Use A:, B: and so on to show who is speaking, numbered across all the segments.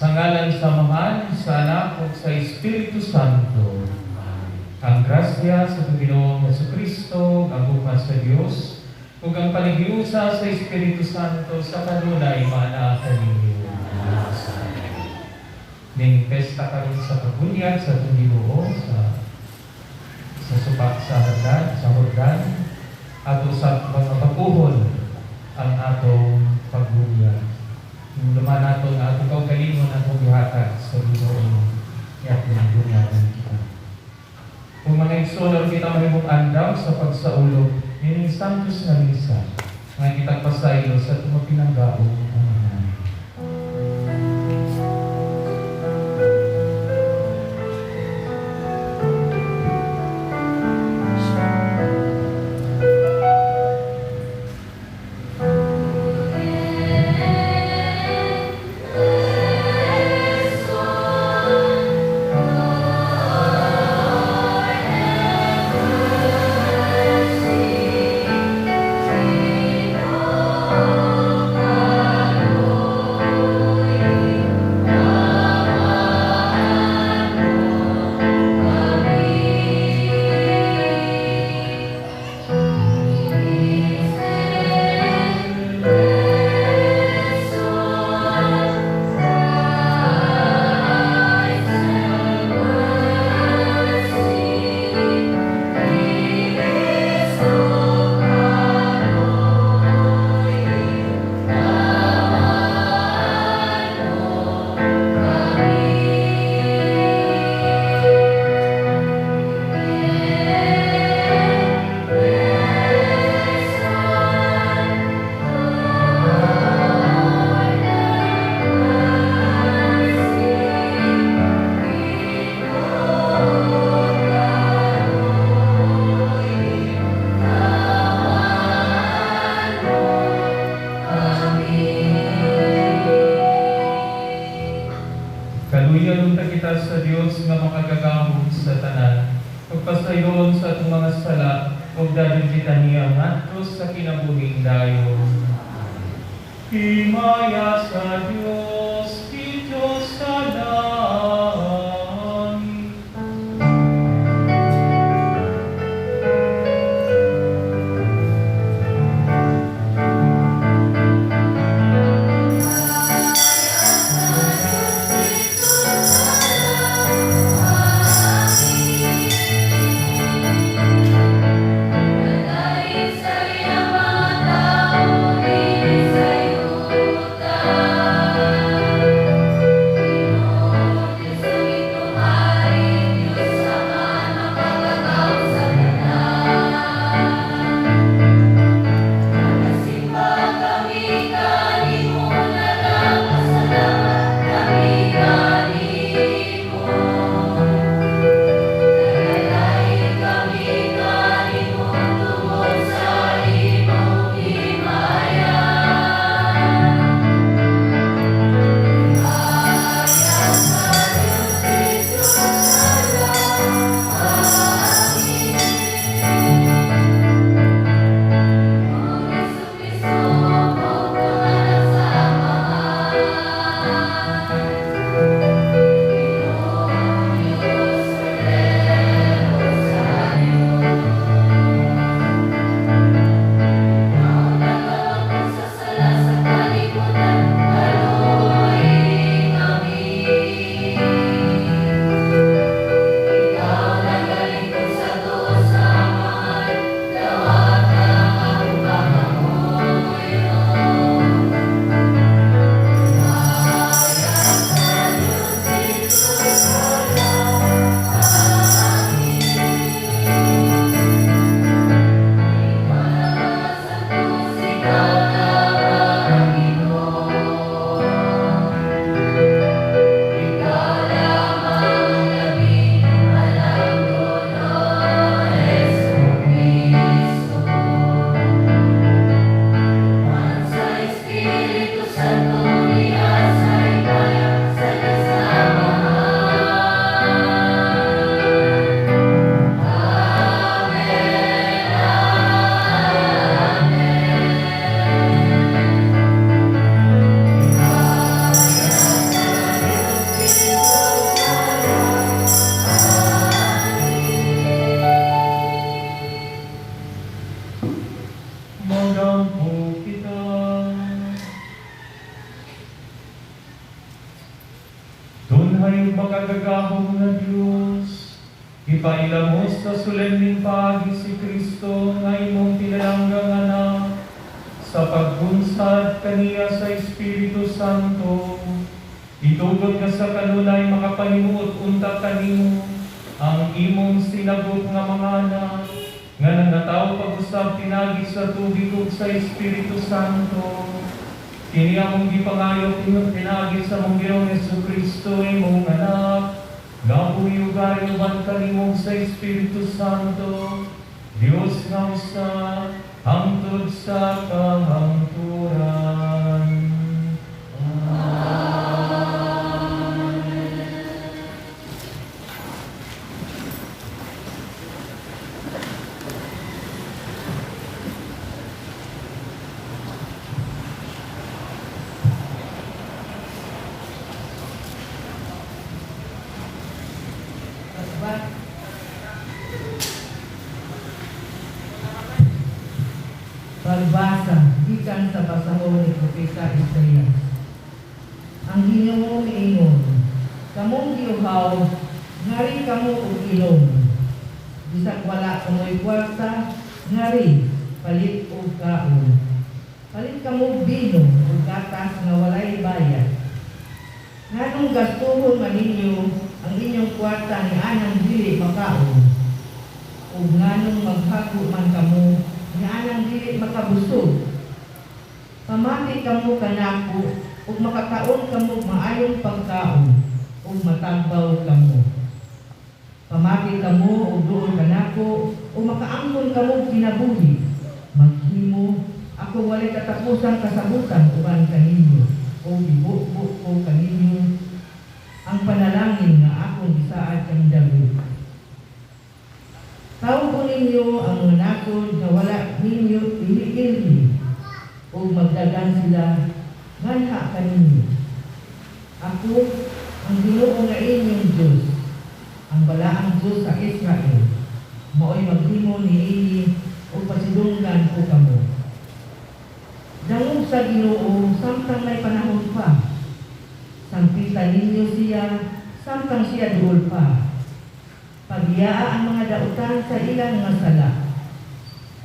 A: Sa ngalan sa Amahan, sa Anak, ug sa Espiritu Santo. Amen. Ang grasya sa Ginoong Hesukristo, ang gugma sa Dios, ug ang panaghiusa sa Espiritu Santo sa kanunay maanaa kaninyo. Ning pesta karon sa pagbunyag sa atong Ginoo sa supak sa Hordan, ato sa mga bag-ohon ang atong pagbunyag. Luman nato nga atong kaugalingon atong gihatag sa Ginoo nga atong bunyagan kita. Kung mga igsoon, aron kita mahimong andam sa pagsaulog nining Santos nga Misa nga kitang pasaylo sa atong pinanggaong Amahan. Kaluyan unta kita sa Dios nga makagagahom sa tanan. Pagpasayon sa atong mga sala, ug dadon kita niya ngadto sa kinabuhing dayon. Himaya sa Dios, didto sa langit.
B: Sa iyang mga tao, dili sa yuta. Espiritu Santo niya sa higaya sa Diyos Amahan. Amen. Amen. Espiritu Santo.
A: Magampo kita. Tunhay makagagahom nga Diyos, ipaila mo sa solemning paagi si Kristo nga imong pinalanggang anak, sa pagbunsad kaniya sa Espiritu Santo, itugot nga sa kanunay makapanimuot unta kanimo ang imong sinagop nga mga anak, nga nangataw pag-usab pinaagi sa tubig ug sa Espiritu Santo. Kini among gipangayo pinaagi sa among Ginoong Kristo, imong anak, nga buhi ug hari uban kanimo sa Espiritu Santo, Dios nga usa, hangtod sa kahangturan.
C: Pagbasa gikan sa basahon ni Propeta Isaias. Ang Ginoo miingon, "Kamong giuhaw, ngari kamo og ilom. Bisag wala kamoy kwarta, ngari palit og kaon. Palit kamo og bino ug gatas nga walay bayad. Nganong gastuhon man ninyo ang inyong kwarta ni anang dili makaon? Ug nganong maghago man kamo ni anang dili makabusog? Pamati kamo kanako ug makakaon kamo og maayong pagkaon ug matagbaw kamo. Pamati kamo ug duol kanako ug makaangkon kamo og kinabuhi. Maghimo ako walay katapusang kasabutan uban kaninyo ug ibubo ko kaninyo ang panalangin nga akong gisaad kang David. Tawgon ninyo ang mga nasod nga wala ninyo ilhi ug magdagan sila nganha kaninyo. Ako ang Ginoo nga inyong Dios, ang balaang Dios sa Israel, maoy maghimo niini ug pasidunggan ko kamo. Dangog sa Ginoo samtang may panahon pa. Sangpita ninyo siya samtang siya duol pa. Pagbiyaa ang mga dautan sa ilang mga sala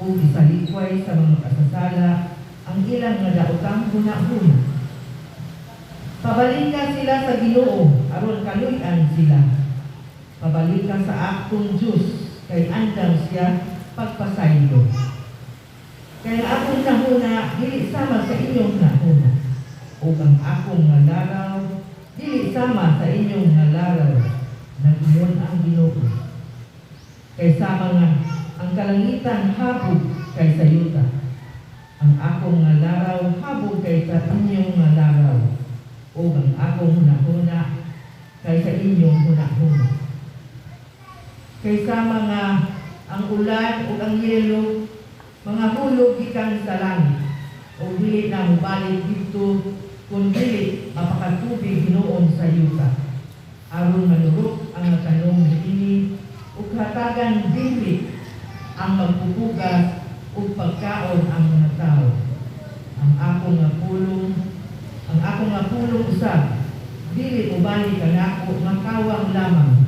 C: ug isalikway sa mga kasasala ang ilang mga daotang hunahuna. Pabalika sila sa Ginoo aron kaluy-an sila. Pabalika sa akong Dios kay andam siya pagpasaylo. Kay ang akong hunahuna dili sama sa inyong hunahuna ug ang akong nga laraw dili sama sa inyong nga laraw, nag-ingon ang Ginoo. Kay sama nga ang kalangitan habog kaysa yuta, ang akong nga laraw habog kaysa inyong nga laraw ug ang akong hunahuna kaysa inyong hunahuna. Kay sama nga ang ulan ug ang yelo mga hulog gikan sa langit ug dili na mobalik didto kun dili mapakatubig hinuon sa yuta aron manurok ang tanom niini ug hatagan binhi ang magpupugas ug pagkaon ang mga tawo. Ang akong nga pulong usab dili mobalik kanako nga kawang lamang.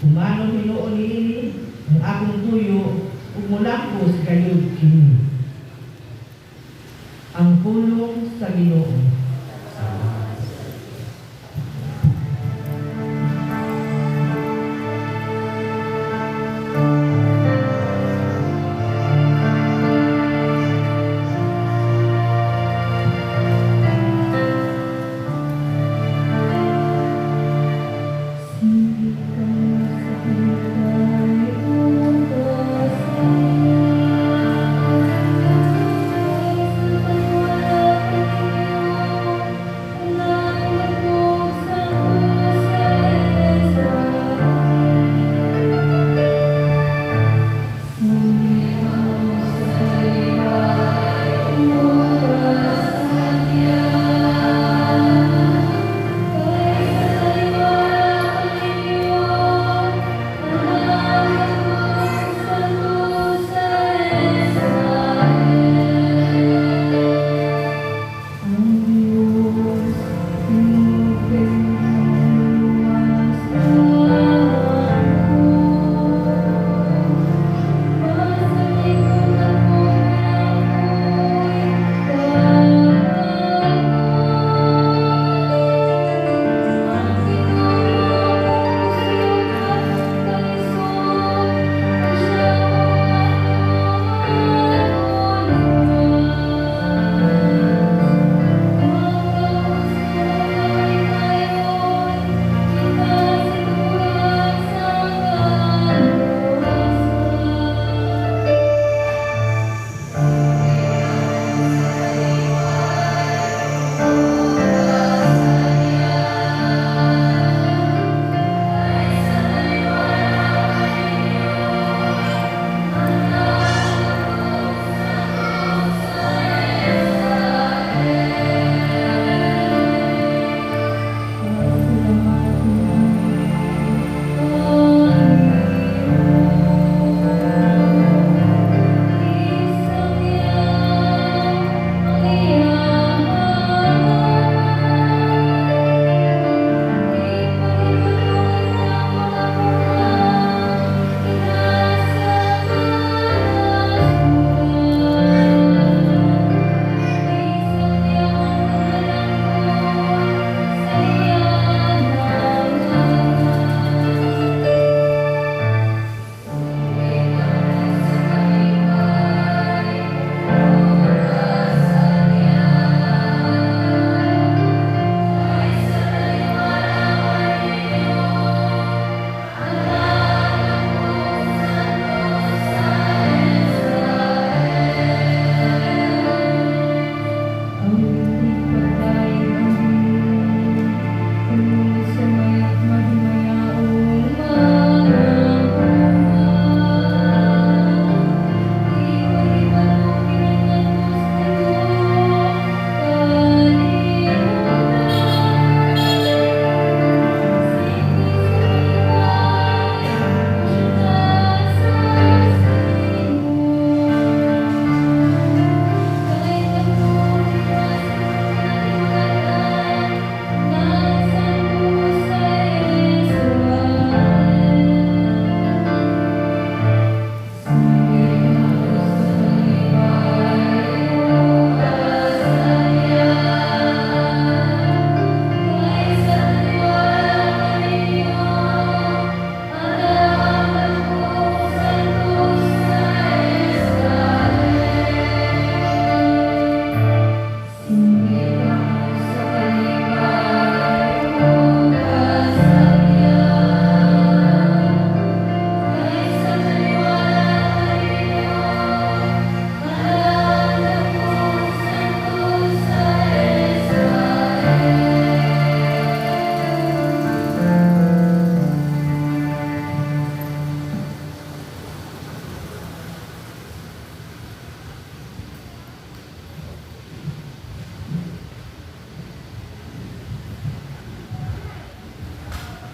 C: Tumanon hinuon niini ang akong tuyo ug molakos gayud kini." Ang pulong sa Ginoo.
A: Salamat.
B: Sige.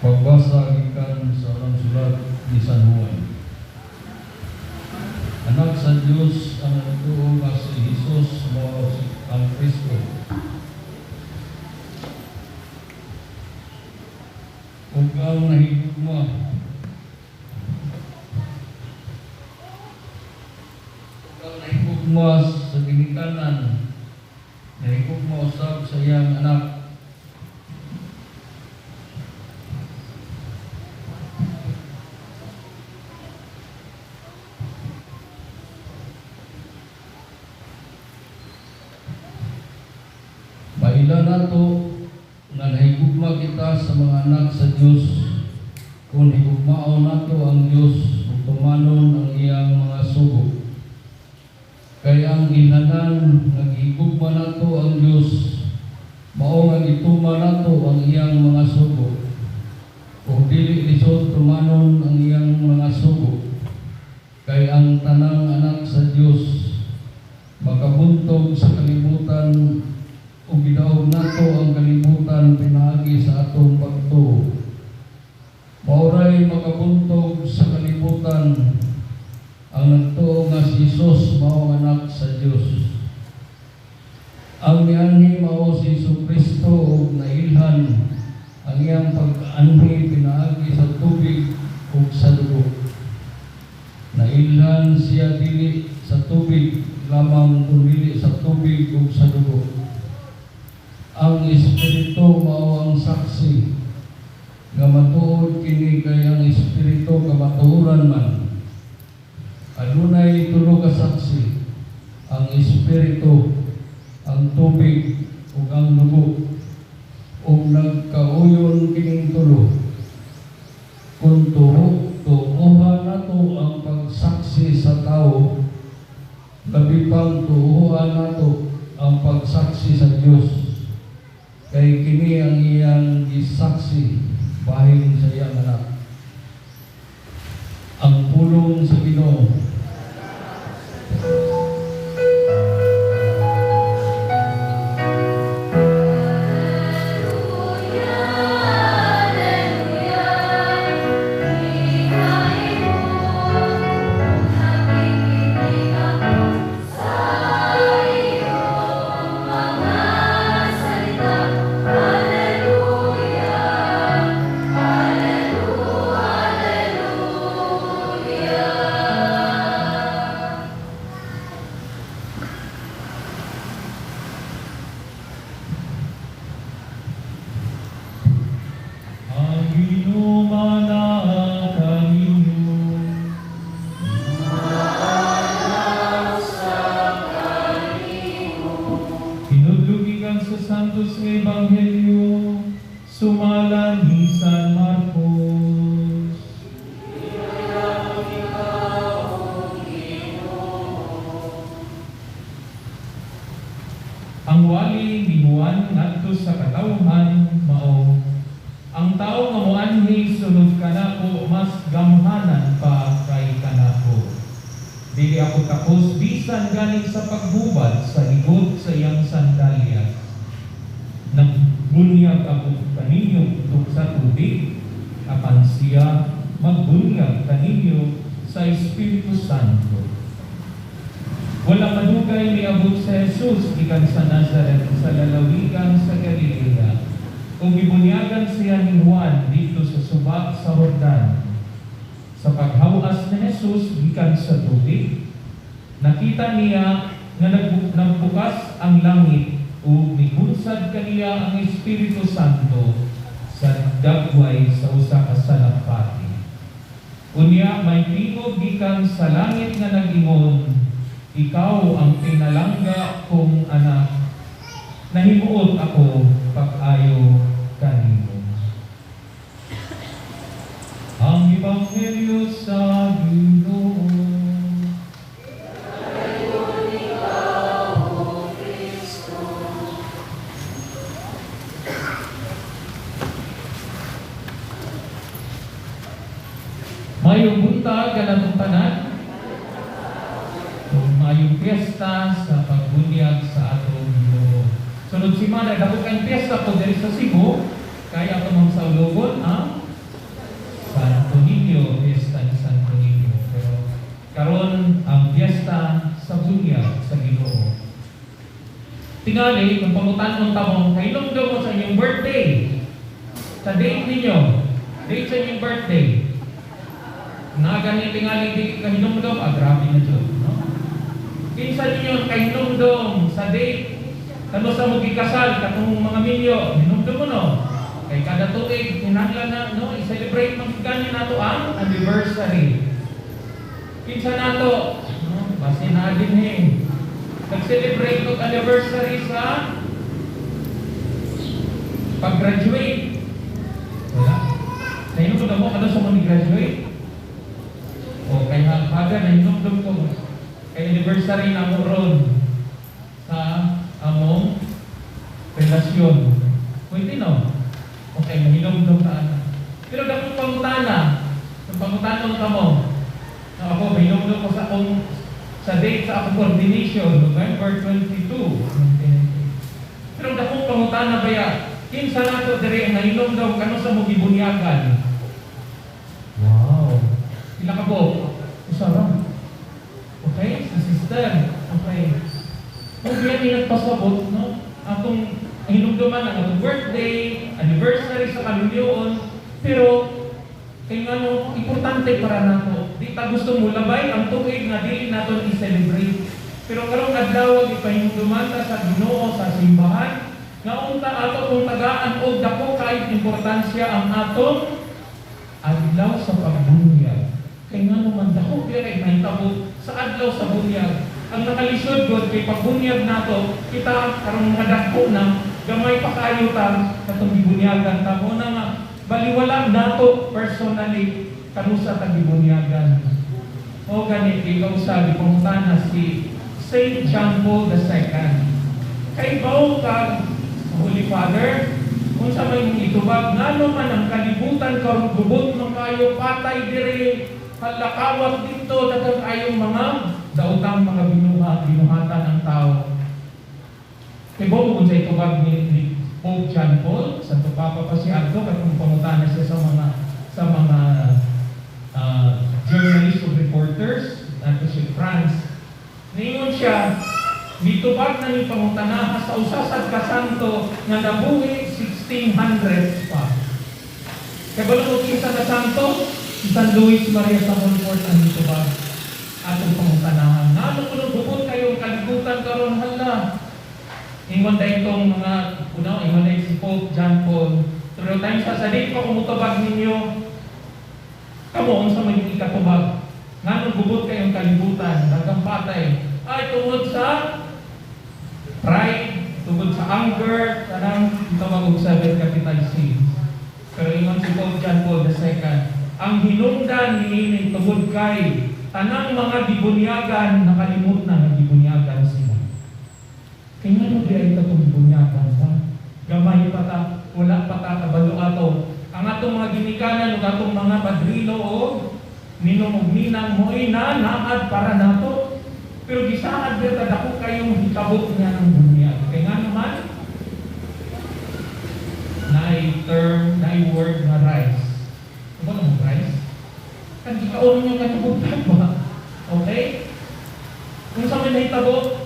D: Pagbasa gikan sa unang sulat ni San Juan. Anak sa Dios ang nagtuo nga si Jesus mao ang Kristo. Ug ang nahigugma sa ginikanan, nahigugma usab sa iyang anak. Maila nato nga nahigugma kita sa mga anak sa Dios kung higugmaon nato ang Dios ug tumanon ang iyang mga sugo. Kay ang ginhanan nga gihigugma nato ang Dios, mao nga gituma nato ang iyang mga sugo. Ug dili lisod tumanon ang iyang mga sugo, kay ang tanang anak sa Dios makabuntog sa kalibutan ug gidaog nato ang kalibutan pinaagi sa atong pagtuo. Maoray makabuntog sa kalibutan ang nagtuo nga si Jesus mao ang anak sa Dios. Ang mianhi mao si Jesucristo ug nailhan ang iyang pag-anhi pinaagi sa tubig ug sa dugo. Nailhan siya dili sa tubig lamang kundi sa tubig ug sa dugo. Ang Espiritu mao ang saksi nga matuod kini, kay ang Espiritu kamatuoran man. Adunay tulo ka saksi: ang Espiritu, ang tubig ug ang dugo, ug nagkauyon kining tulo. Kung tuohan nato ang pagsaksi sa tawo, labi pang tuohan nato ang pagsaksi sa Dios. Kay kini ang iyang gisaksi bahin sa iyang anak. Ang pulong sa Ginoo.
A: Sumala ni San Marcos. Ang wali ni Juan ngadto sa katawhan mao, ang tawo nga moanhi sunod kanako mas gamhanan pa kay kanako. Dili ako takos bisan gani sa paghubad sa higot sa iyang sandalyas. Nagbunyag ako kaninyo tungkol sa tubig, apan siya magbunyag kaninyo sa Espiritu Santo. Wala madugay miabot sa Jesus gikan sa Nazaret sa lalawigan sa Galilea, ug gibunyagan siya ni Juan dito sa suba sa Jordan. Sa paghawas ni Jesus gikan sa tubig, nakita niya nga nagbukas ang langit ug migunsad kaniya ang Espiritu Santo sa dagway sa usa ka salapati. Unya may tingog gikan sa langit nga nag-ingon, "Ikaw ang pinalangga kong anak, nahimuot ako pag-ayo kanimo." Ang Ebanghelyo sa Ginoo. Mayong buntag kanatong tanan. Mayong piyesta sa pagbunyag sa atong Ginoo. Sunod semana dako kay piyesta po diri sa Cebu, kay ato mang saulogon ang piyesta sa bunyag sa Ginoo. Tingali, kung pangutan-on ta mo, kahinumdom mo sa inyong birthday. Sa date ninyo, date sa inyong birthday. Na gani tingali di kahinumdom, ah, grabe na jud, no? Kinsa ninyo ang kahinumdom sa date kano sa mo gikasal, katong mga minyo, hinumdom mo, no? Kay kada tuig kinahanglan na, no, i-celebrate man gani nato ang anniversary. Kinsa nato, no, basin na din eh. Nag-celebrate og anniversary sa pag-graduate. Wala. Nahinumdum mo kano sa mo ni-graduate? O kay haga nahinumdum ko kay anniversary na mo ron sa among relasyon. Pwede, no? Okay, mahinumdum ka ana. Pero dakong pangutana, kung pangutanon ka mo, na ako, mahinumdum ko sa akong sa date sa akong ordination, November 22, 1998. Pero dakong pangutana baya, kinsa nato diri ang nahinumdum kano sa mo gibunyagan? Wow. Pila ka po? Usa ra. Okay, sa sister. Okay. Kung yan yung nagpasabot, no? Atong hinumduman ang atong birthday, anniversary sa kaminyoon, pero kay ngano importante para nato. Di ta gusto mo labay ang tuig nga dili naton i-celebrate. Pero karong adlaw gipahinumduman ta sa Ginoo sa simbahan nga unta ato kung tagaan og dako kay importansya ang atong adlaw sa pagbunyag. Kay ngano man dako kay kay mahitabo sa adlaw sa bunyag. Ang nakalisod god kay pagbunyag nato, kita karong mga dako na, gamay pa kayo ta katong gibunyagan ta mo na nga baliwala nato personally kanusa ta gibunyagan. O gani ikaw sa gipangutana si Saint John Paul II. Kay baw ka Holy Father, kung sa may mong itubag, ngano man ang kalibutan karon gubot man kayo, patay dire, halakawat dito, daghang kayong mga daotang mga binuhatan ng tao. Kay baw mo kung sa itubag ni Pope John Paul, Santo Papa pa si adto, katong pangutana siya sa mga journalists o reporters, nato si France. Ningon siya, mitubag na ni pangutanaha sa usa sad ka santo nga nabuhi 1600s pa. Kay balo mo kinsa ka santo? Si San Luis Maria sa Montfort ang mitubag atong pangutanahan. Ngano kuno gubot kayong kalibutan karon, hala? Ingon dahil itong mga una, ingon dahil si Pope John Paul. Pero time sa di pa kumutubag ninyo, kamo unsa man yung ikatubag? Nganong gubot kayong kalibutan, daghang patay? Ay, tungod sa pride, tungod sa anger, tanang tawag og seven capital sins. Pero ingon si Pope John Paul II, ang hinungdan niini tungod kay tanang mga gibunyagan nakalimot na nga gibunyagan sila. Kay ngano di ay katong gibunyagan ta? Gamay pa ta, wala pa ta kabalo ato. Ang atong mga ginikanan ug atong mga padrino o ninong ug ninang mo'y na naad para nato. Pero gisaad ta dako kayong hitabo niya ng bunyag. Kay nga naman, naay term, naay word nga rice. Ano ba rice? Kan gikaon niyo katubog ba? Okay? Kung sa may nahitabo,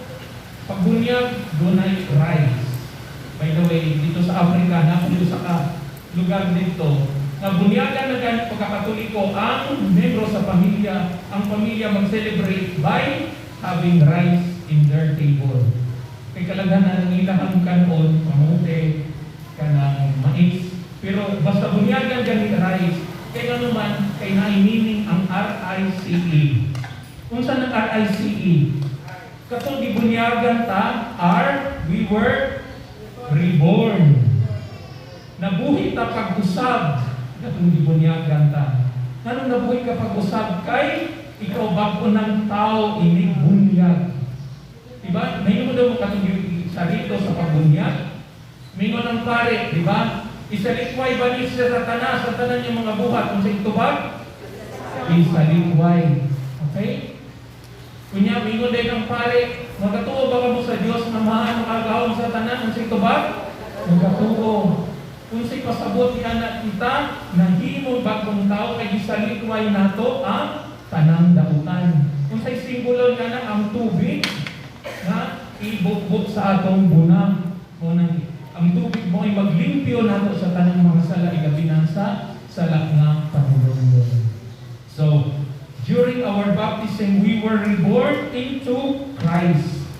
A: pagbunyag, dunay rice. By the way, dito sa Africa, na dito sa ka, lugar dito, nga bunyagan na ganit pagkakatoliko ang membro sa pamilya, ang pamilya mag-celebrate by having rice in their table. Kay kalaghanan ng ilahang kanon, kamote, kanang mais. Pero basta bunyagan ganit rice, kay nga naman, kay naay meaning ang RICE. Unsa nang RICE? Katong gibunyagan ta, R, we were reborn. Nabuhi ta pag-usab katong gibunyagan ta. Nganong nabuhi ka pag-usab? Kay ikaw bag-o ng tao inig bunyag. Diba? Nahimo daw mo katong sa rito sa pagbunyag. Mingon ang pare, di ba? Isalikway ba ni siya Satanas sa tanan niyang mga buhat? Kung sa itubag? Isalikway. Okay? Kunya, mingon din ang pare, magatuo ba kamo sa Diyos na mahan makagahom sa tanan? Kung sa itubag? Magatuo. Kung sa pasabot niya na kita, nahimo bagong tao kay gisalikway nato ang tanang dautan. Kung sa Simbolo nga na ang tubig nga ibukbok sa atong buna. Mo nang ang tubig mo ay maglimpyo nato sa tanang mga sala, ilabi na sa sala nga panulondon. So, during our baptism, we were reborn into Christ.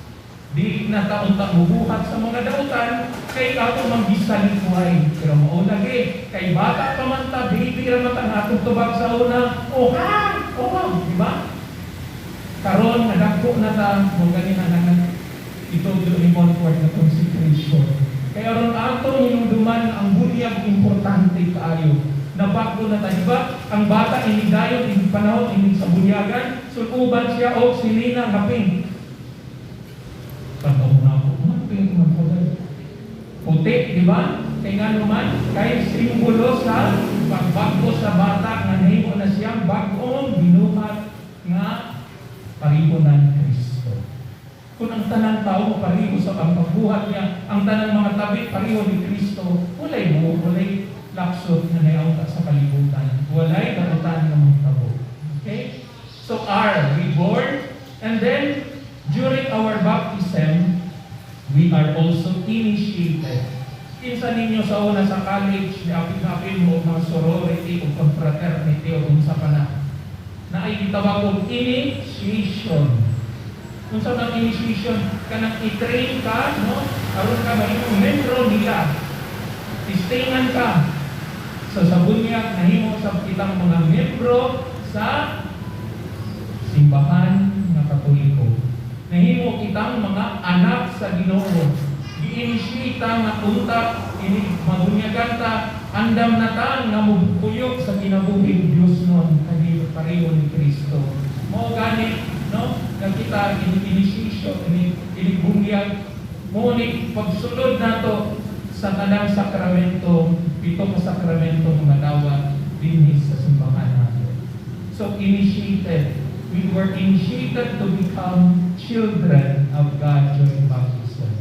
A: Di na ta unta mubuhat sa mga dautan kay ato mang gisalikway. Pero mao lagi, kay bata pa man ta, baby ra man ta nga atong tubag sa una, "Oha, oha," di ba? Karon nadagko na ta, mao gani na nga itudlo ni Montfort na consecration. Kaya aron atong hinumduman ang bunyag, importante kaayo. Nabago na ta, di ba? Ang bata inig dayon, inig panahon, inig sa bunyagan, suluban siya og silina nga pink. Tanaw na ako, ano pink man ko dahil? Puti, di ba? Kay nga naman, kay simbolo sa pagbago sa bata nga nahimo na siyang bag-ong binuhat nga pareho ng Kristo. Kung ang tanang tao pareho sa ang pagbuhat niya, ang tanang mga tabi pareho ni Kristo, walay mo, walay laksot nga nayaw sa kalibutan. Walay dautan nga mahitabo. Okay? So R, reborn, and then during our baptism, we are also initiated. Kinsa ninyo sa una sa college, niapil-apil mo mga sorority o confraternity o unsa pa na. Naay gitawag og initiation. Unsa man initiation? Kanang i-train ka, no? Aron ka mahimong membro nila. Testingan ka. So sa bunyag, nahimo sa kitang mga membro sa simbahan nga Katoliko. Nahimo kitang mga anak sa Ginoo. Gi-initiate nga unta ini mabunyagan ta, andam na ta nga mobukuyog sa kinabuhing Dios nun kay pareho ni Kristo. Mao gani, no, nga kita ini initiation, ini ini bunyag mo ni pagsulod nato sa tanang sakramento, pito ka sakramento nga madawat dinhi sa simbahan nato. So initiated, we were initiated to become children of God during baptism.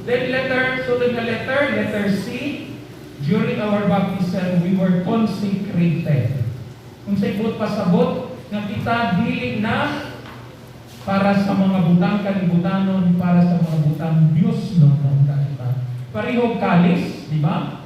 A: Then letter, so the letter, letter C, during our baptism, we were consecrated. Kung sa ibot pasabot, nga kita dili na para sa mga butang kalibutanon, para sa mga butang Diyos no, no kita. Pareho kalis, di ba?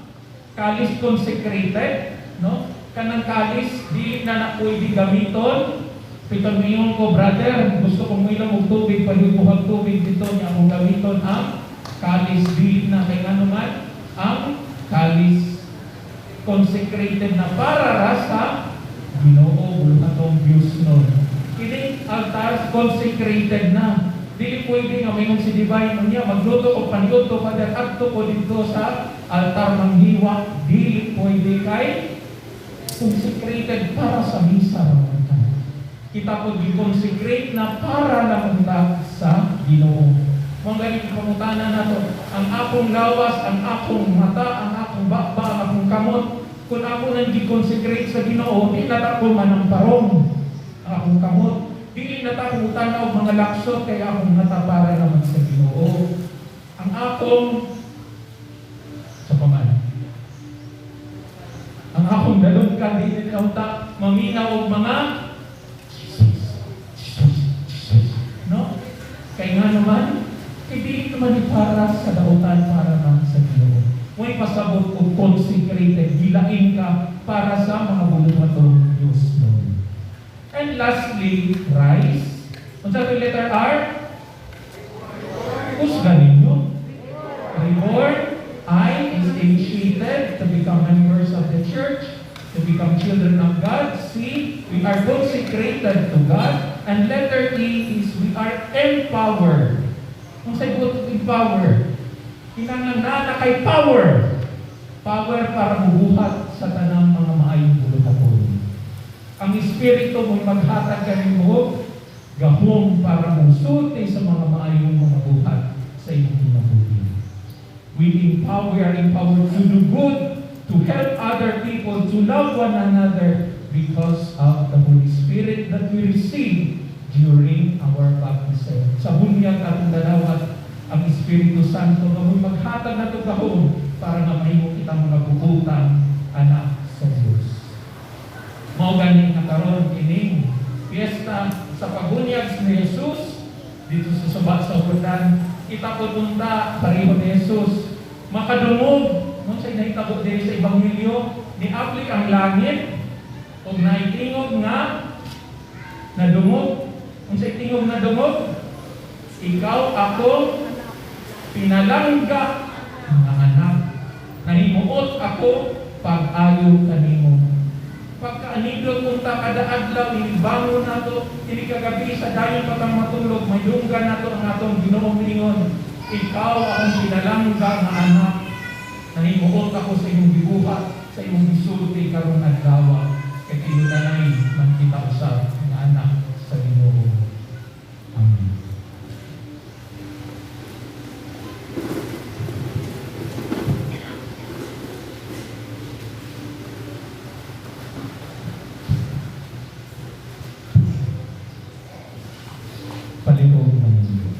A: Kalis consecrated, no? Kanang kalis, dili na na pwede gamiton. Pito miingon ko, "Brother, gusto kong uminom og tubig, palihog tubig dito," niya akong gamiton ang kalis, dili na kay ano man, ang kalis consecrated na para ra sa Ginoo, atong Diyos nun. Kini altar consecrated na. Dili pwede nga mingon si Divine niya, "Magluto og paniudto, Father, adto ko dito sa altar manghiwa." Dili pwede kay consecrated para sa misa raman ka. Kita po gi-consecrate na para lang ta sa Ginoo. Mao gani pangutana nato, ang akong lawas, ang akong mata, ang akong baba, ang akong kamot, kung ako nang gi-consecrate sa Ginoo, di na ta ko manamparong ang akong kamot. Dili na ta ko tanaw mga laksot kay akong mata para naman sa Ginoo. Ang akong sa paman. Ang akong dalunggan, dili na ta maminaw og mga Jesus, Jesus, Jesus. No? Kay nga naman, kay dili naman ni para sa dautan, para man sa Ginoo. Mo'y pasabot og consecrated, gilain ka para sa mga buluhatong Diyos nun. And lastly, rise. Unsa to letter R? Husga ninyo. Reborn, I is initiated to become members of the church, to become children of God. C, we are consecrated to God. And letter E is we are empowered. Kung sa ibot empowered, kinahanglan na kay power. Power para mubuhat sa tanang mga maayong buluhaton. Ang Espiritu mo'y maghatag kanimo gahom para musulti sa mga maayong mga buhat sa imong kinabuhi. We are empowered to do good, to help other people, to love one another because of the Holy Spirit that we receive during our baptism. Sa bunyag atong dadawat ang Espiritu Santo nga mo'y maghatag nato gahom para nga mahimo kitang mga buutan anak sa Dios. Mao gani nga karon kining piyesta sa pagunyag. si Jesus dito sa suba sa Jordan. Kita po unta pareho ni Jesus. Makadungog nung sa nahitabo diri sa Ebanghelyo, niablik ang langit ug naitingog nga nadungog. Unsay tingog nadungog? Ikaw ako pinalangga nga anak. Nahimuot ako pag-ayo kanimo. Pagkaanindot unta kada adlaw, inibangon nato, ini kagabi sa dayon patang matulog, mayunggan nato ang atong Ginoong miingon, ikaw akong pinalangga nga anak. Nahimuot ako sa imong gibuhat, sa imong gisulti karong adlaw, kay tinudanay man kita usab nga anak sa Ginoo. Amen. Palihog manindot.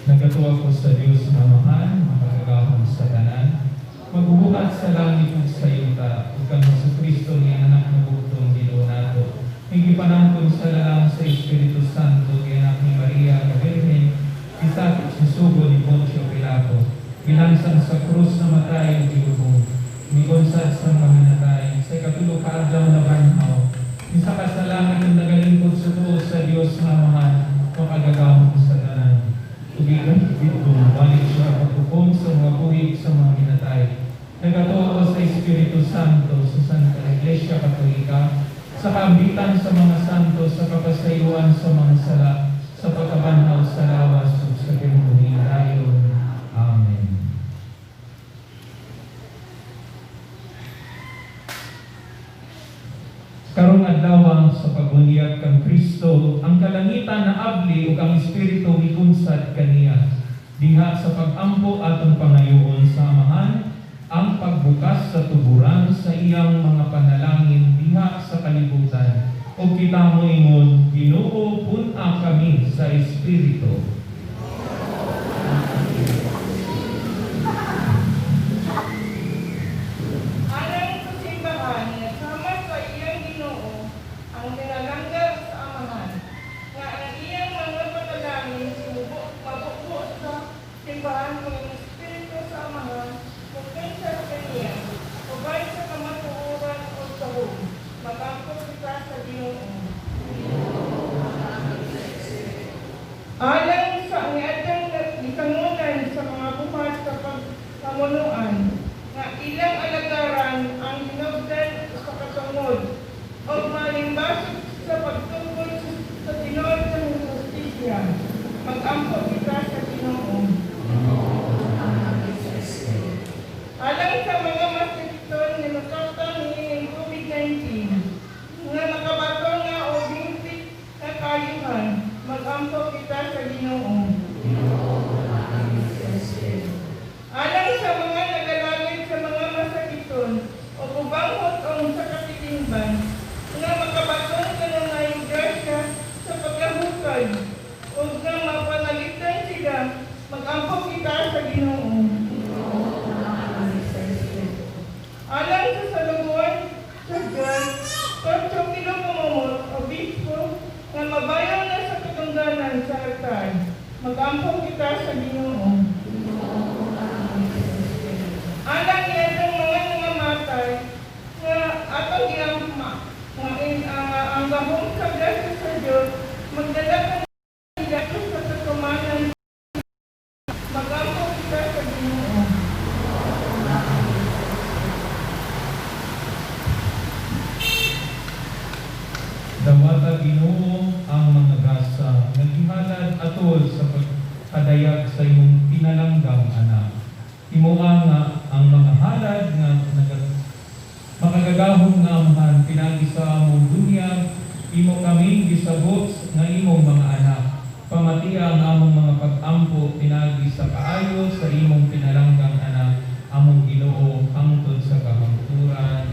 A: Nagatuo ko sa Dios nga Amahan, makagagahom sa tanan, magbubuhat sa langit ug sa yuta, ug kang Hesukristo nga anak nga bugtong Ginoo nato. Nga gipanangkon sa lalang sa Espiritu Santo, gianak ni Maria nga Birhen, gisakit sa sugo ni Poncio Pilato, gilansang sa krus, namatay ug gilubong, mikunsad sa mga minatay, sa ikatulo ka adlaw nabanhaw, misaka sa langit ug nagalingkod sa tuo sa Dios nga Amahan, makagagahom sa tanan. Tugigan dito, balik siya paghukom sa mga buhi sa mga minatay. Nagatuo ako sa Espiritu Santo, sa Santa Iglesia Katolika, sa kaambitan sa mga santo, sa kapasayuan sa mga sala, sa pagkabanhaw sa lawas ug sa kinabuhing dayon. Amen. Karong adlaw sa pagbunyag kang Kristo, ang kalangitan naabli ug ang Espiritu mikunsad kaniya. Diha sa pag-ampo atong pangayoon sa Amahan ang pagbukas sa tuburan sa iyang mga panalangin diha sa kalibutan. Ug kita moingon, Ginoo, pun-a kami sa Espiritu.
C: Alang sa simbahan nga sama sa iyang Ginoo ang pinalangga sa Amahan, nga ang iyang mga panalangin mabubo sa simbahan mga Espiritu sa Amahan mupensa kaniya ubay sa kamatuoran o sahog. Magampo kita sa Ginoo. Alang sa niadtong gisangunan sa mga buhat sa pagpamunuan nga ilang alagaran ang hinugdan sa katungod o malimbasok sa pagtungkol sa tinuod sa hustisya. Magampo kita sa Ginoo. Alang sa mga masakiton nga nakatang niining COVID-19 nga makabaton nga og hingpit nga kaayuhan, magampo kita sa Ginoo. Alang sa mga nagalagad sa mga masakiton o ubang hutong sa katilingban nga makabaton kanunay grasya sa pagkahukay o nga mapanalitan sila, magampo kita sa Ginoo. Alang sa saluguan sa Diyos, 8 kilo kamamot, obispo, nga mabayaw na sa katungdanan sa altar, magampo kita sa Ginoo. Alang niadtong mga nangamatay nga atong giamma nga ang gahom sa grasya sa Dios magdala kanila sa katumanan, magampo kita sa Ginoo.
A: Dawata, Ginoo, ang mga gasa nga gihalad atol sa pagpadayag sa imong pinalanggang anak. Himoa nga ang mga halad nga makagagahom nga Amahan pinagi sa among bunyag, imo kaming gisabot nga imong mga anak. Pamatia ang among mga pag-ampo pinagi sa kaayo sa imong pinalanggang anak, among Ginoo, hangtod sa kamangturan.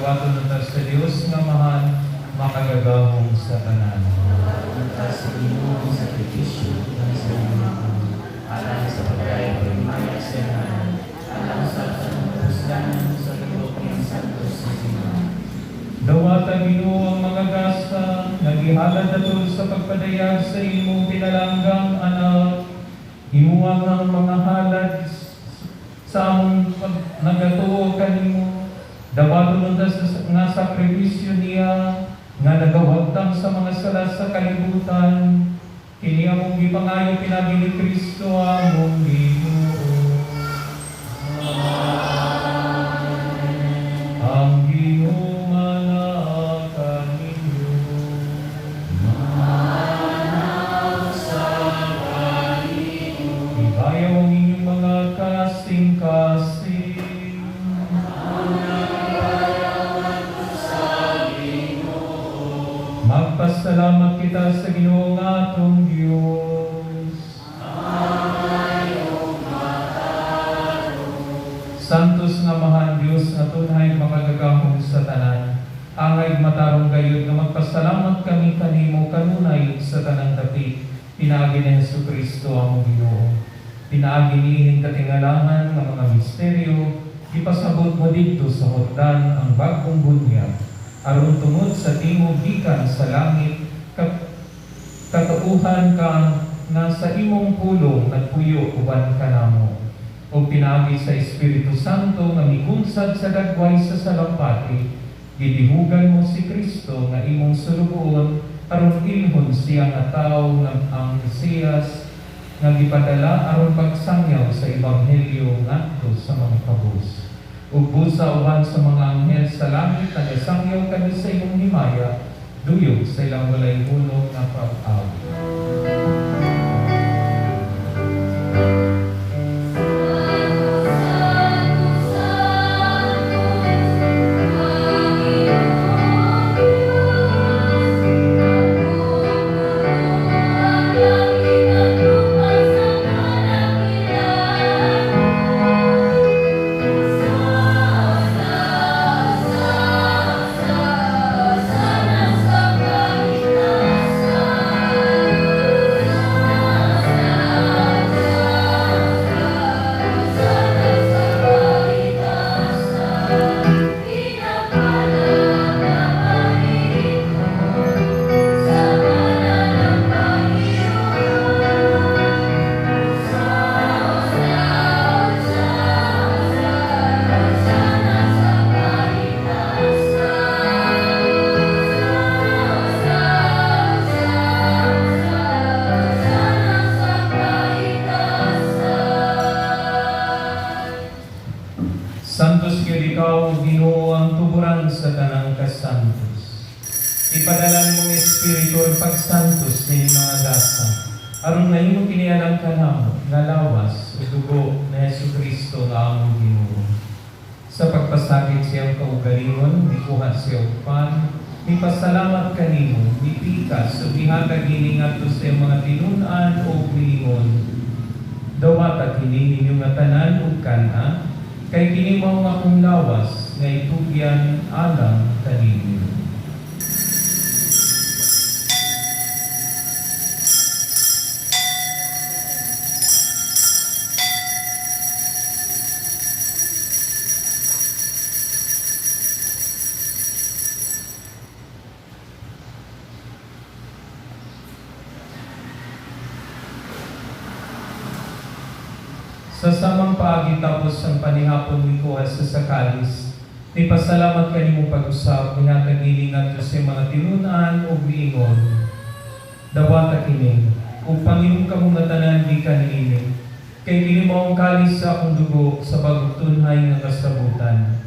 A: Dawaton unta sa Dios nga Amahan, makagagahom sa tanan.
E: Unta sa Ginoo ang sakripisyo ng sa mga alang sa pagdayeg paghimaya sa iyang, alang sa puslan sa tibuok niyang santos na simbahan.
A: Dawata, Ginoo, ang mga gasa nga gihalad atol sa pagpadayag sa imong pinalanggang anak. Himuha nga ang mga halad sa among pag nagatuo kanimo. Dawaton unta sa nga sakripisyo niya nga nagawagtang sa mga sala sa kalibutan. Kini among gipangayo pinaagi ni Kristo among Ginoo. Ang Ginoo manaa kaninyo. Ibayaw ang inyong mga kasing-kasing. Magpasalamat kita sa Ginoo nga atong Diyos. Santos nga Amahan, Diyos nga tunhay makagagahom sa tanan, angay matarong gayud nga magpasalamat kami kanimo kanunay ug sa tanang dapit, pinaagi ni Hesus Kristo among Ginoo. Pinaagi niining katingalahan nga mga misteryo, ipasabot mo didto sa Hordan ang bag-ong bunyag, aron tungod sa tingog gikan sa langit, katauhan ka nga sa imong pulong nagpuyo uban kanamo, ug pinaagi sa Espiritu Santo nga mikunsad sa dagway sa salampati, gidihugan mo si Kristo nga imong sulugoon aron ilhon siya nga tawo nga ang Mesiyas nga gipadala aron pagsangyaw sa ebanghelyo ngadto sa mga kabus. Ug busa uban sa mga anghel sa langit, nagasangyaw kami sa imong himaya duyog sa ilang walay hunong nga pag-awit.
B: Santo, Santo, Panginoong Diyos, napupuno ang langit at lupa sa kadakilaan mo. Hosana, Hosana, Hosana sa kaitaasan. Hosana sa kaitaasan. Pinagpala na paririto sa ngalan ng Panginoon. Hosana, Hosana, Hosana sa kaitaasan. Hosana, Hosana sa kaitaasan.
A: Santos gyud ikaw, Ginoo, ang tuburan sa tanang kasantos. Ipadala imong Espiritu ang pagsantos sa inyong mga gasa, aron mahimo kini alang kanamo nga lawas ug dugo ni Hesus Kristo nga among Ginoo. Sa pagpasakit sa iyang kaugalingon, mikuha siya og pan, mipasalamat kanimo, mipikas ug mihatag kini ngadto sa iyang mga tinun-an ug miingon: "Dawata kini ninyo nga tanan ug kan-a, kay kini mao ang akong lawas nga itugyan alang kaninyo." Sa samang paagi, tapos ang panihapon, mikuha sa sa kalis, mipasalamat kanimo pag-usab, mihatag ini ngadto sa mga tinun-an ug miingon: "Dawata kini ug panginom kamo nga tanan gikan niini, kay kini mao ang kalis sa akong dugo sa bagong tunhay nga kasabutan.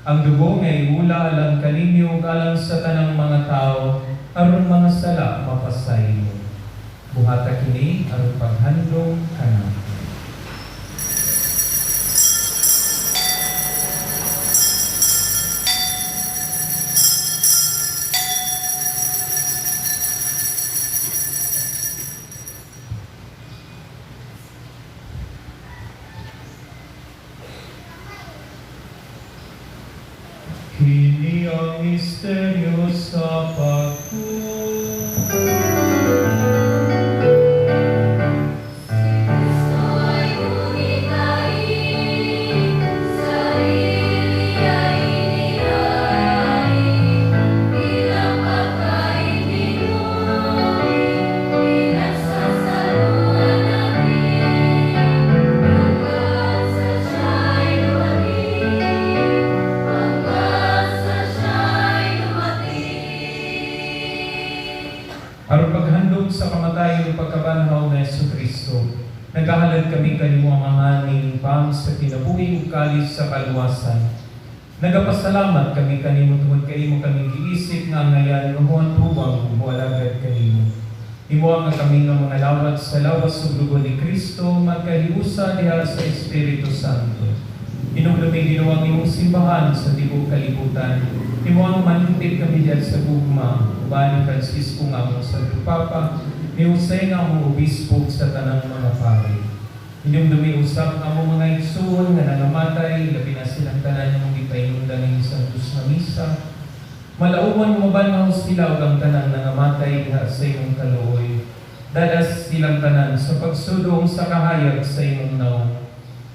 A: Ang dugo nga iula alang kaninyo ug alang sa tanang mga tawo aron mga sala mapasaylo. Buhata kini aron paghandom kanako." Kini ang misteryo sa pagtuo.
B: Si Kristo'y bumitai, sarili ay inihain, bilang pagkain tinuig, pinagsasaluhan namin. Hanggang sa siya'y dumating, hanggang sa siya'y dumating.
A: Aron paghandom sa kamatayon ug pagkabanhaw ni Hesus Kristo, nagahalad kami kanimo, Amahan, ning pang sa kinabuhi ug kalis sa kaluwasan. Nagapasalamat kami kanimo tungod kay imo kami giisip nga angayan nga moatubang ug moalagad kanimo. Himoa nga kami nga mga lawat sa lawas ug dugo ni Kristo magkahiusa diha sa Espiritu Santo. Hinumdumi, Ginoo, ang imong simbahan sa tibuok kalibutan. Himoa nga manimpit kami diha sa gugma uban ni Francisco nga among Santo Papa, ni Jose nga among obispo ug sa tanang mga pari. Hinumdumi usab ang among mga igsuon nga nangamatay, labi na silang tanan nga imong gipahinungdan ning Santos nga Misa. Malauman nga mabanhaw sila ug ang tanang nangamatay diha sa imong kaluoy. Dad-a silang tanan sa pagsudong sa kahayag sa imong nawong.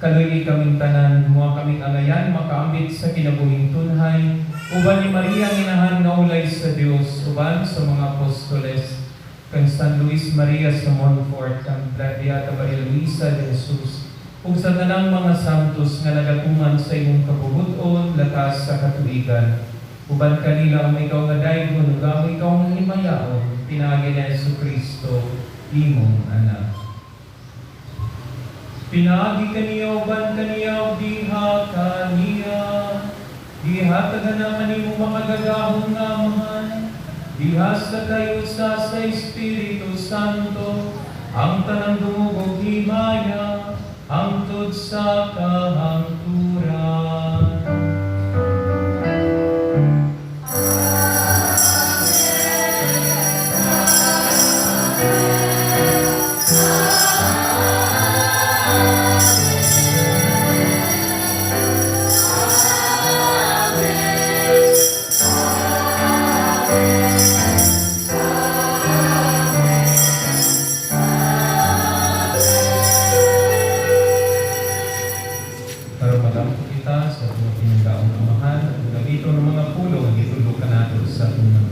A: Kaluy-i kaming tanan, himoa kaming angayan makaambit sa kinabuhing tunhay, uban ni Maria ang inahan nga ulay sa Dios, uban sa mga apostoles, kang San Luis Maria sa Montfort, kang Beata Maria Luisa de Jesus, ug sa tanang mga santos nga nagatuman sa imong kabubut-on latas sa katuigan. Uban kanila amo ikaw nga daygon ug amo ikaw nga himayaon, pinaagi ni Hesus Kristo, imong anak. Pinaagi kaniya, uban kaniya, ug diha kaniya, gihatagan na kanimo makagagahom nga Amahan, diha sa kahiusa sa Espiritu Santo, ang tanang dungog ug himaya, hangtod sa kahangturan. Karon magampo kita sa atong tinagdaong Amahan at gamiton ng mga pulong gitudlo kanato sa atong mga.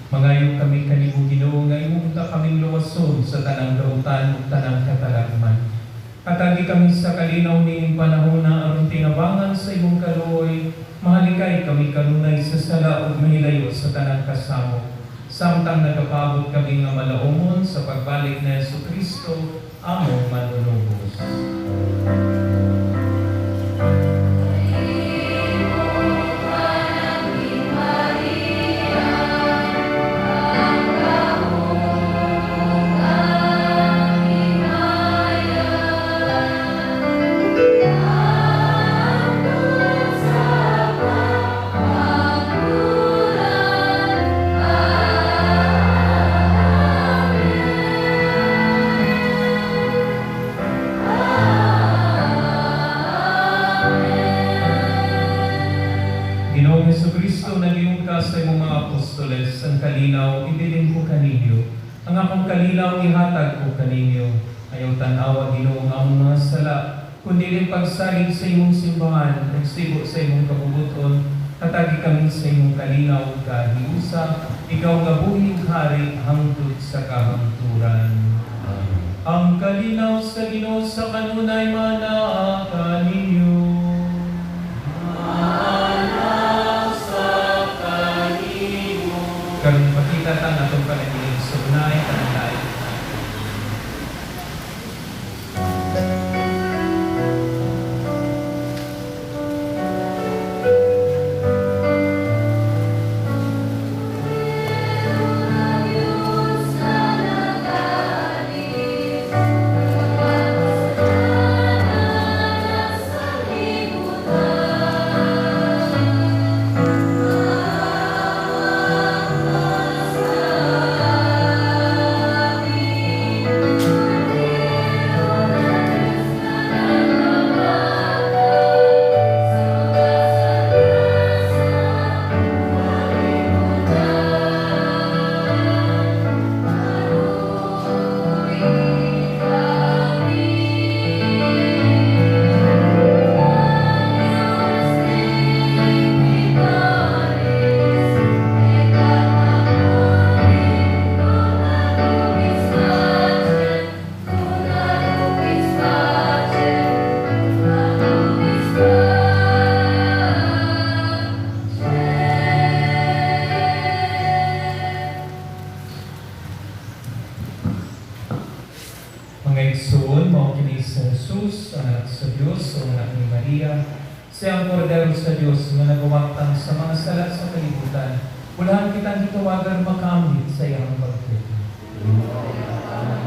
A: Mangayo kami kanimo, Ginoo, nga imo unta kaming luwason sa tanang dautan ug tanang katalagman. Hatagi kami sa kalinaw niining panahona aron tinabangan sa imong kaluoy, mahalikay kami kanunay sa sala ug mahilayo sa tanang kasamok, samtang nagapaabot kami nga malaumon sa pagbalik ni Hesus Kristo, among manunubos. ka sa imong mga apostoles, "Ang kalinaw ibilin ko kaninyo, ang akong kalinaw ihatag ko kaninyo." Ayaw tan-awa, Ginoo, ang among mga sala, kundi ang pagsalig sa imong simbahan, ug sibo sa imong kabubut-on, hatagi kami sa imong kalinaw ug kahiusa, ikaw nga buhi ug hari hangtod sa kahangturan.
D: Amen.
A: Ang kalinaw sa Ginoo sa kanunay manaa kaninyo.
B: Maana sa kanimo.
A: Karon pakita ta ang atong pananglitan sa unay tanang.
B: Diyos na nagalis, mga kasalanan sa libutan. Maawa ka sa amin, Kordero ng Diyos na nagpapatay sa mga sala sa kalibutan. Maluoy kami. Agnus Dei qui maris, et amore, dona nobis pacem, dona nobis pacem, dona nobis pacem.
A: Mga igsoon, mao kini si Jesus, ang anak sa Dios, o anak ni Maria, siya ang kordero sa Dios nga nagawangtang sa mga sala sa kalibutan. Ulahan kitang gitawagan makamit sa iyang bangkete.
D: Ginoo, ang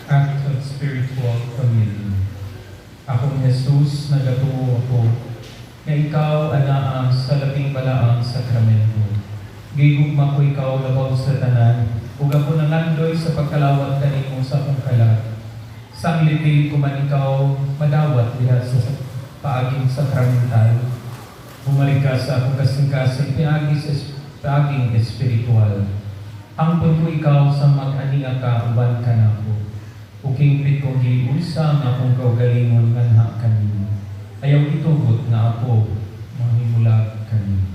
A: Act of Spiritual Communion. Akong Jesus, nagatuo ako nga ikaw anaa sa labing balaang sakramento. Gigugma ko ikaw labaw sa tanan, ug ako nangandoy sa pagkalawat kanimo sa akong kalag. Sanglit dili ko man ikaw madawat diha sa paaging sakramental, bumalik ka sa akong kasing-kasing piagi sa paaging espiritual. Angkon ko ikaw sa mag-ania ka uban kanako. Ug hingpit kong giulsa ang akong kaugalingon nganha kanimo. Ayaw itugot nga ako mahimulag kanimo.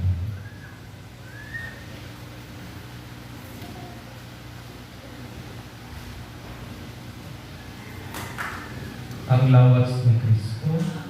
A: Ang lawas ni Kristo.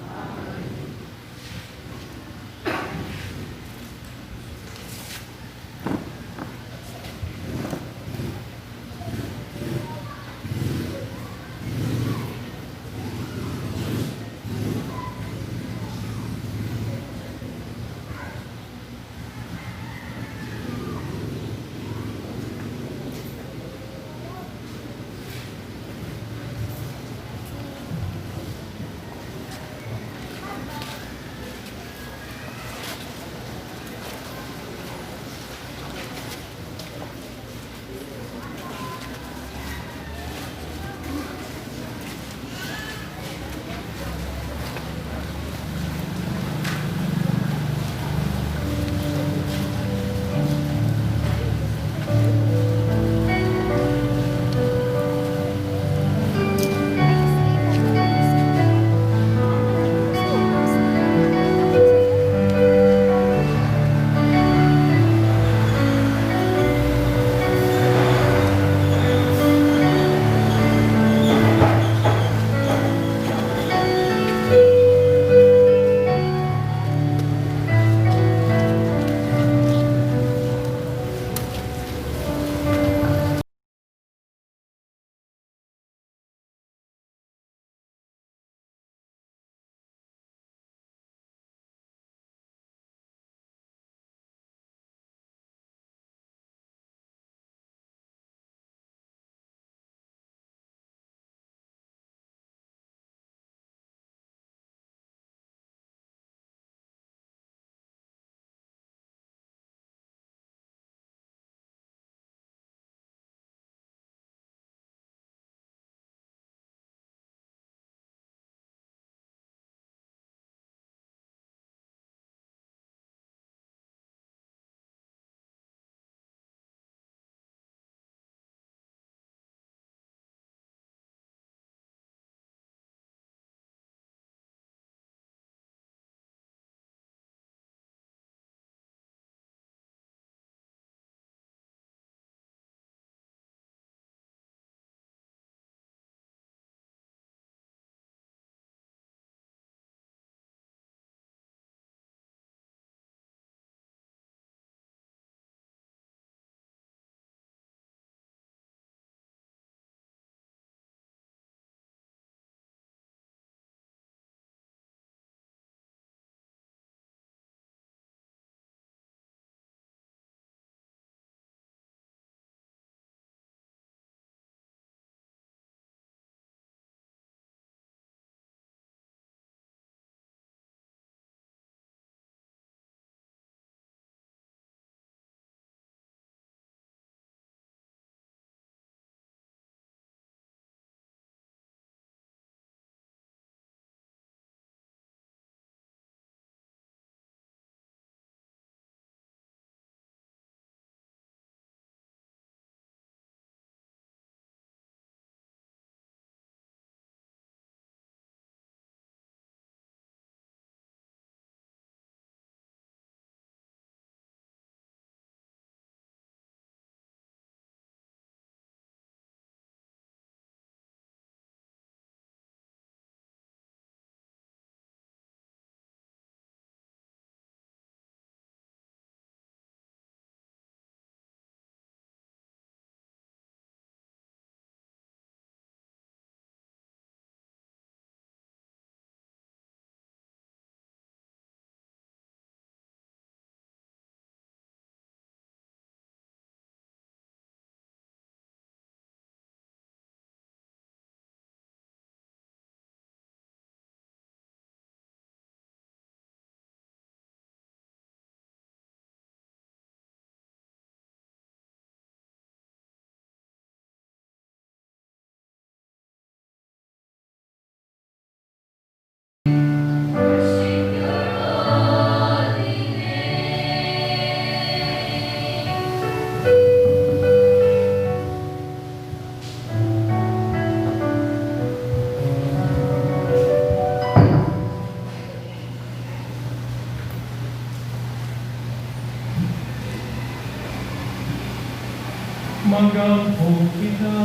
A: Magampo kita.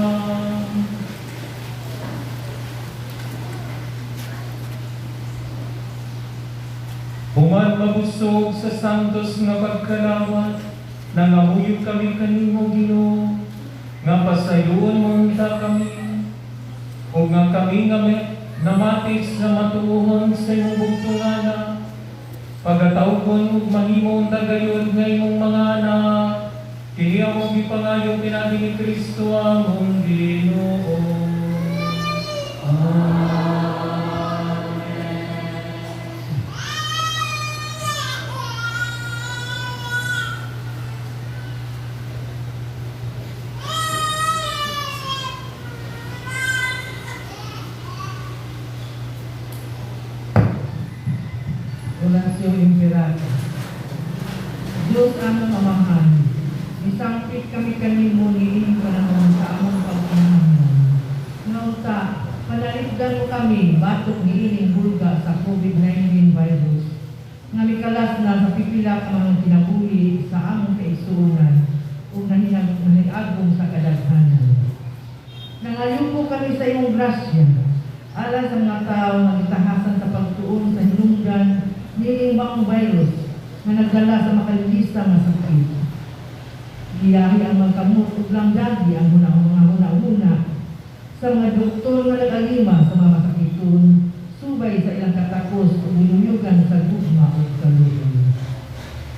A: Human mabusog sa santos nga pagkalawat, nangamuyo kami kanimo, Ginoo, nga pasayloon mo unta kami, ug nga kami nga namati sa matuohon sa imong bugtong anak, pagatawgon ug mahimo unta gayud nga imong mga anak, kini among gipangayo pinaagi ni Kristo among Ginoo. Amen.
C: Oratio Imperata. Diyos among Amahan, misangpit kami kanimo niining panahon sa among pagkinahanglan. Nga unta, panalipdan mo kami batok niining hulga sa COVID-19 virus, nga mikalas na sa pipila ka mga kinabuhi sa among kaigsuonan ug nahiagom sa kadaghanan. Nangalyupo kami sa imong grasya, alang sa mga tawo nga gitahasan sa pagtuon sa hinungdan niining maong virus nga nagdala sa makalilisa nga sakit. Giyahi ang mga kamot ug langdagi ang mga huna-huna sa mga doktor nga nag-alima sa mga masakiton, subay sa ilang katakos ug giluyugan sa gugma ug kaluoy.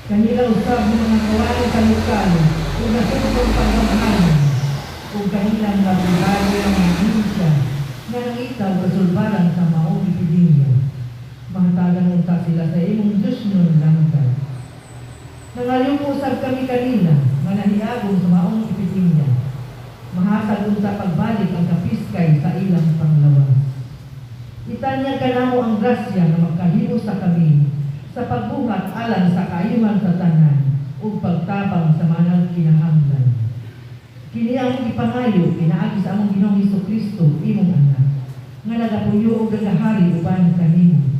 C: Kanila usab ng mga kawani sa lokal ug nasugtong pagmamahalan ug kanilang mabihagi ang mga ahensya nga nangita og kasulbaran sa maong epidemya. Mahatagan unta sila sa imong Diyos nun langkad. Nangalyupo usab kami kanila nga nahiagom sa maong epidemya. Mahatag unta pagbalik ang kapiskay sa ilang panglawas. Itanyag kanamo ang grasya nga magkahimo sa kami sa pagbuhat alang sa kaayuhan sa tanan ug pagtabang sa mga kinahanglan. Kini among gipangayo pinaagi sa among Ginoong Hesukristo, imong anak, nga nagapuyo ug nagahari uban kanimo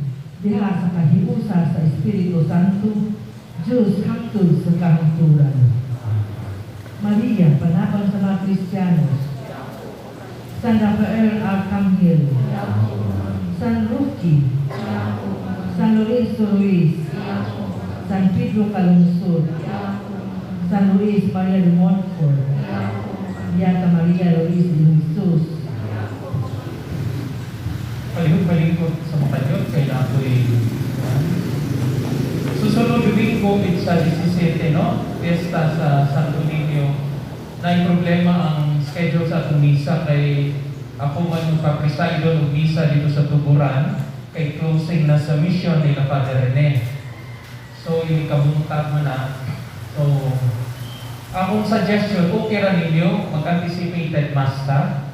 C: diha sa kahiusa sa Espiritu Santo, Diyos hangtod sa kahangturan. Maria, panabang sa mga Kristiyanos, San Rafael Arcangel, San Roque, San Lorenzo Ruiz, San Pedro Calungsod, San Luis Maria de Montfort, Beata Maria Luis de Jesus.
A: Palihog-palingkod sa makanyot kay na ako'y susunod Domingo sa 17, no? Fiesta sa Santo Niño. Naay problema ang schedule sa atong misa kay ako man yung pa-preside og misa dito sa Tuburan kay closing na sa mission nila Father Rene. So, yung kabuntag man na. So, akong suggestion, okay ra ninyo mag-anticipated mass ta.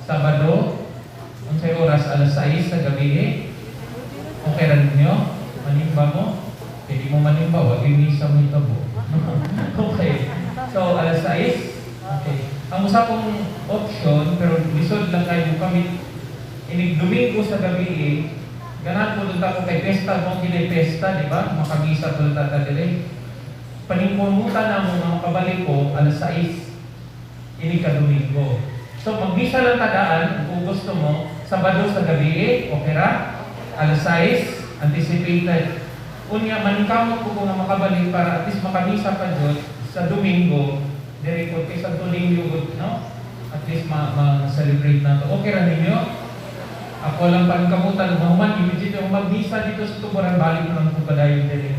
A: Sabado, unsay oras? Alas 6 sa gabi. Okay ra ninyo? Manimba mo? Pwede mo manimba, wag yung misa mo itabo. Okay. So, alas 6. Okay. Ang usa kong option, pero lisod lang kayo kami, inig Domingo sa gabi, ganahan po doon ako kay pesta, mo kinay pesta, di ba? Makamisa doon ta dili. Paningkumutan na mo nga makabalik ko, alas 6, inig ka Domingo. So, magmisa lang tadaan, kung gusto mo, Sabado sa gabi, okay ra? Alas 6, anticipated. Unya, maningkamot ko kung nga makabalik para at least makamisa pa dyan sa Domingo, diri ko kay Santo Niño, no? At least ma-celebrate na to. Okay ra ninyo? Ako lang paningkamutan, mahuman, immediately ako magmisa dito sa Tuburan, balik ko lang kung padayon diri.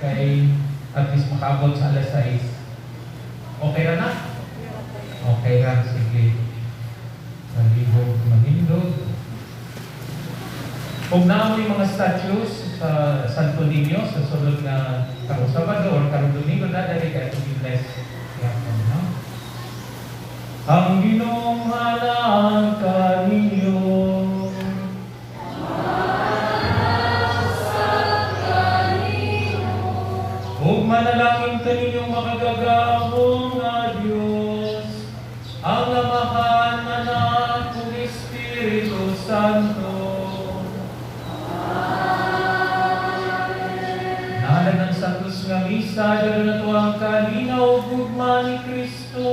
A: Kay at least makaabot sa alas 6. Okay ra na? Okay ra, sige. Palihog manindog. Kung naoy mga statues sa Santo Niño sa sulod nga karong Sabado or karong Domingo na dali kay to be blessed. No? Ang Ginoong halaan kaninyo. Ug manalangin kaninyong makagagahom nga Dios, ang Amahan, Anak, ug Espiritu Santo. Amen. Nahalad ng Santos nga Misa, dalo na to ang kalinaw ug gugma ni Kristo.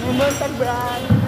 F: Buntag, Brad.